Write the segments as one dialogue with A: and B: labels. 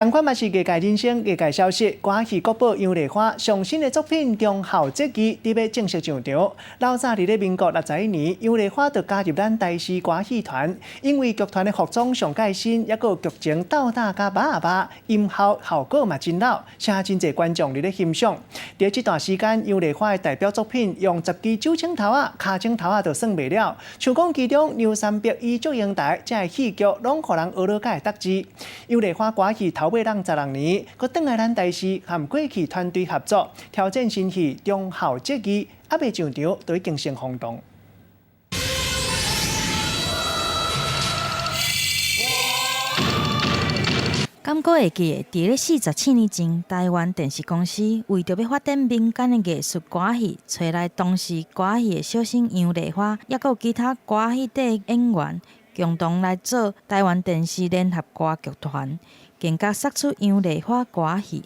A: 仝款嘛是藝界人生、藝界消息，歌仔戲國寶楊麗花上新的作品《忠孝節義》佇欲正式上場。老早佇咧民國61年，楊麗花就加入咱台視歌戲團，因為劇團的服裝上蓋新，抑閣劇情鬥膽佮肉仔肉，音效效果嘛真老，請真濟觀眾佇咧欣賞。佇這段時間，楊麗花的代表作品用十支酒精頭仔、尻川頭仔都算袂了。像講其中梁山伯與祝英台這个戲劇，攏予人呵咾佮會得知。楊麗花歌戲頭尾人16年，閣轉來咱台視和過去團隊合作，挑戰新戲《忠孝節義》，猶未上場，就已經成轟動。
B: 敢閣會記得，佇咧47年前，台灣電視公司為著欲發展民間的藝術歌戲，揣來當時歌戲的小生楊麗花，抑閣有其他歌戲底演員，共同來做台灣電視聯合歌劇團，更加殺出楊麗花歌戲。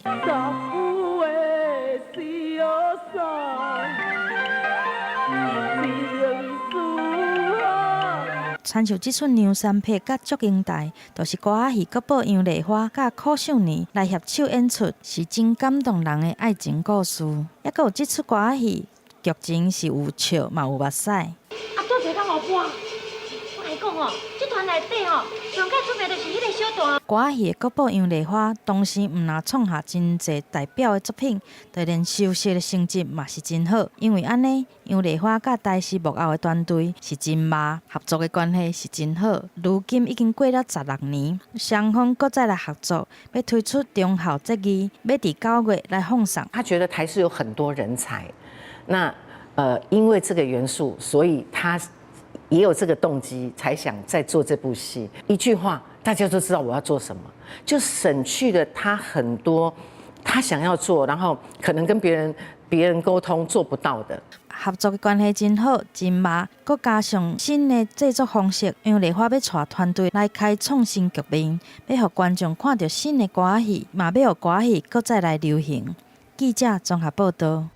B: 親像這齣梁山伯佮祝英台，就是歌仔戲國寶楊麗花佮許秀年來攜手演出，是真感動人的愛情故事。抑閣有這齣歌仔戲劇情是有笑嘛有目屎。
C: 啊，拄一个老伴，我共伊講哦，這團內底哦，上蓋出名就是彼个小段。
B: 歌仔戲的國寶楊麗花，當時毋但創下真濟代表的作品，就連收視的成績嘛是真好。因為按呢，楊麗花佮台視幕後的團隊是真密，合作的關係是真好。如今已經過了16年，雙方閣再來合作，欲推出《忠孝節義》，欲佇9月來放送。
D: 他覺得台視有很多人才，那因為這個元素，所以他也有這個動機，才想再做這部戲。一句話，大家都知道我要做什麼，就省去了他很多他想要做，然後可能跟別人溝通做不到的。
B: 合作的關係真好，真密，閣加上新的製作方式，楊麗花欲帶團隊來開創新局面，欲予觀眾看著新的歌仔戲，嘛欲予歌仔戲閣再來流行。記者綜合報導。